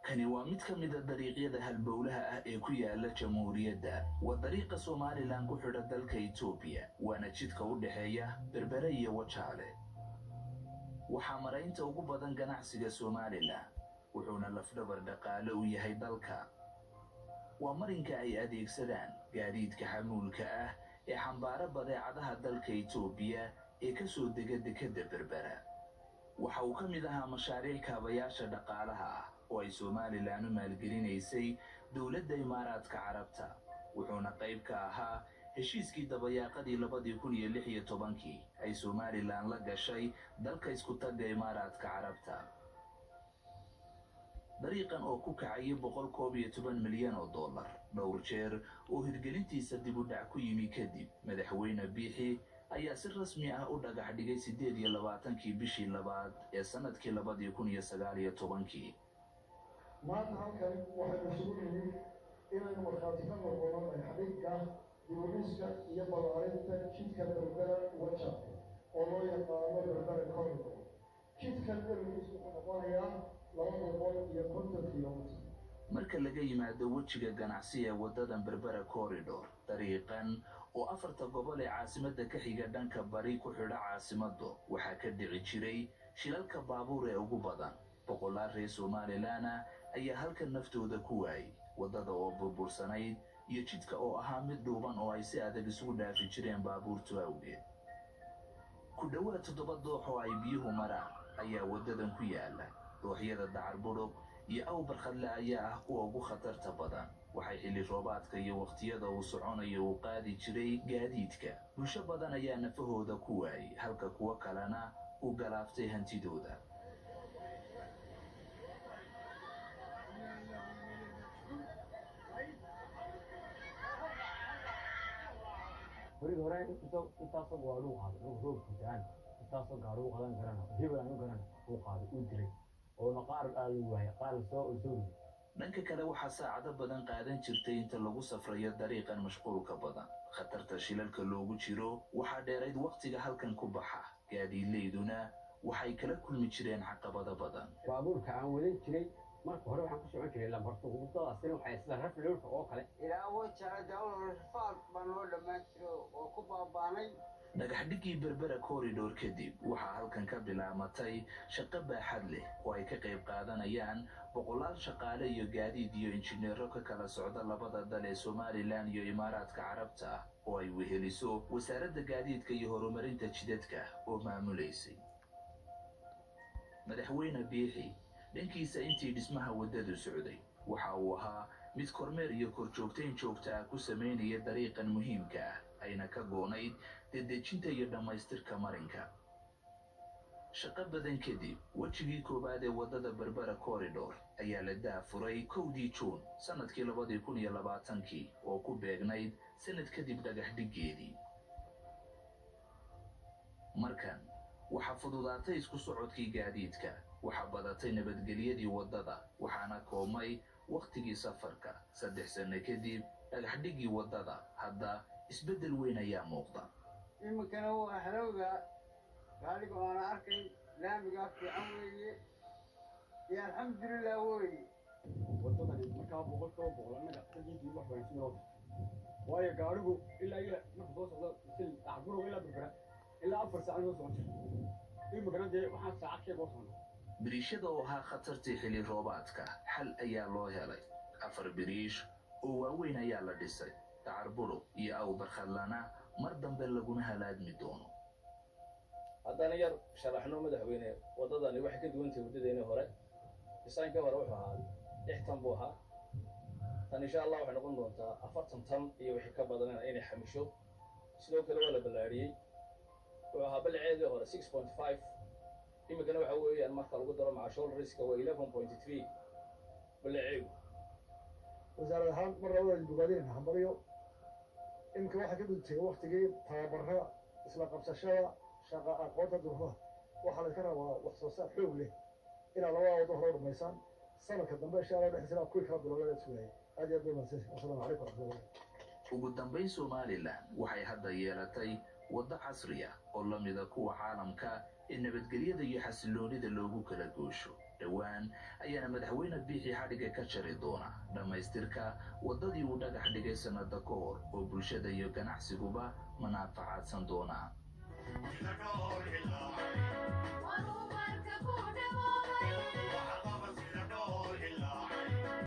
Kani waa mid ka mid ah dariiqyada halbowlaha ah ee ku yaala Jamhuuriyadda. Waa dariiqa Somaliland ku xidha dalka Itoobiya, waana jidka u dhexeeya Berbere iyo Wajaale. Waxaa maraynta ugu badan ganacsiga Somaliland, wuxuuna lafdhabar dhaqaale u yahay dalka. Waa marinka ay adeegsadaan gaadiidka xamuulka ah ee xambaara badeecadaha dalka Itoobiya ee ka soo dega dekadda Berbera. Waxa uu ka mid ahaa mashaariic kaabayaasha dhaqaalaha ah oo ay Somaliland u maalgelinaysay dowladda Imaaraadka Carabta, wuxuuna qayb ka ahaa heshiiskii dabayaaqadii 2016-kii ay Somaliland la gashay dalka Iskutagga Imaaraadka Carabta. Dariiqan oo ku kacayay 111 milyan oo dollar, dhowr jeer oo hirgelintiisa dib u dhac ku yimi kadib, Madaxweyne Biixi ayaa si rasmi ah u dhagax dhigay 28-kii bishii labaad ee sanadkii 2019-kii. Maanta halkan waxaynu isugu nimid inaynu markhaati ka noqono dhagxdhigga dib-u-dhiska iyo ballaarinta jidka Berbera Wajaale oo loo yaqaano Berbera Corridor. Jidkan dhererkiisu wuxuu noqonayaa 250 kilomitr. Marka laga yimaado wejiga ganacsi ee waddadan Berbera Corridor, dariiqan oo afarta gobol ee caasimadda ka xiga dhanka bari ku xidha caasimaddu, waxaa ka dhici jiray shilalka baabuur ee ugu badan. Boqolaal reer Somaliland ah ayaa halkan naftooda ku waayay, waddada oo burbursanayd iyo jidka oo ahaa mid dhuuban oo ay si adag isugu dhaafi jireen baabuurtu awgeed. Ku dhowaad toddoba doox oo ay biyuhu maraan ayaa waddadan ku yaala. Dooxyada Dacar Budhug iyo Awbarkhadle ayaa ah kuwa ugu khatarta badan. Waxay xilli roobaadka iyo wakhtiyada uu soconayo uu qaadi jiray gaadiidka. Bulsho badan ayaa nafahooda ku waayay, halka kuwo kalena uu galaaftay hantidooda. Berigi hore intaasoo gaadhi uu qaaday markuu roobku da'an, intaasoo gaadhi uu qadan garana, hebel aan u garana uu qaaday, uu dilay oona qaar aa la waayay, qaar lasoo soo riday. Dhanka kale, waxaa saacado badan qaadan jirtay inta lagu safrayo dariiqan mashquulka badan. Khatarta shilalka loogu jiro waxaa dheerayd wakhtiga halkan ku baxa, gaadiidleyduna waxay kala kulmi jireen caqabado badan. Baabuurka aan wadan jiray marka hore waxaan ku socon jiray lambarto. Waddadaasina waxay sida raflowrka oo kale. Ilaa Wajaale dawla rafaad baa noo dhammaan jiro oo ku baabaanay. Dhagaxdhiggii Berbera Corridor kadib, waxaa halkan ka bilaamatay shaqo baaxad leh oo ay ka qayb qaadanayaan boqolaal shaqaale iyo gaadiid iyo injineero ka kala socda labada dal ee Somaliland iyo Imaaraadka Carabta, oo ay weheliso Wasaaradda Gaadiidka iyo Horumarinta Jidadka oo maamulaysay. Madaxweyne Biixi dhankiisa, intii dhismaha waddadu socday, waxa uu ahaa mid kormeer iyo korjoogtayn joogta ah ku samaynaya dariiqan muhiimka ah, ayna ka goonayd dedejinta iyo dhammaystirka marinka. Shaqo badan kadib, wejigii koowaad ee waddada Berbera Corridor ayaa la daafuray 1dii Juun sanadkii 2020-kii, oo ku beegnayd sanad kadib dhagax dhiggeedii. Markan waxaa fududaatay isku socodkii gaadiidka, waxaa badatay nabadgelyadii waddada, waxaana koobmay wakhtigii safarka. 3 sanno kadib dhagaxdhiggii waddada, hadda isbeddel weyn ayaa muuqda. Iminkana waa halowga gaadhiga oona arkay, laamigaa fiican weeye iyo alxamdulilah weeye. Waddadani markaa 100% annaga xaggiisii wax wanaagsan noo tartay, waayo gaadhigu ilaa iyo marka soo socdo sil Dacarbudhuq ilaa Berbera ilaa 4 saac noo socon jira, iminkana dee waxaan saacad keeg oo socnaa. Biriishada oo ahaa khatartii xilli roobaadka xal ayaa loo helay. Afar biriish oo waaweyn ayaa la dhisay. Dacarbudhuq iyo Awbarkhadlana mar dambe laguma halaagmi doono. Haddana yar sharaxno, madaxweyne, waddadani waxay ka duwan tahay waddadeennii hore. Dhisaankii hore wuxuu ahaa 6 tan buu ahaa. Tan insha Allah waxay noqon doontaa 40 tan iyo wixii ka badan inay xamisho. Sidoo kale waa la ballaariyey. Wuxuu ahaa ballaceedii hore 6.5, iminkana waxa weeyaan marka lagu daro maca shoulderska waa 11.3 ballaceegu. Wasaarad ahaan mar labada bogaadinayna hambalyo. Iminka waxaa ka gudubtay waktigii tababarada, isla qabsashada shaqa, aqoonta duruufaha. Waxaa laydka rabaa wax soo saar xoog leh inaad labada waddo hore u dhamaysaan. Sanadka dambe insha Allah dhexdiisana kuwii kala bilowda sugayay. Aad iyo aad bay mahadsantihin. Wasalaamu calaykum waraxmatullahi. Ugu dambayn, Somaliland waxay hadda yeelatay Waddo casri ah oo la mida kuwa caalamka ee nabadgelyada iyo xasiloonida loogu kala goosho. Dhowaan ayaana Madaxweyne Biixi xadhigga ka jari doona dhammaystirka waddadii uu dhagax dhigay sannada ka hor, oo bulshada iyo ganacsiguba manaafacaadsan doonaan. Horumarka ku dhawoobay.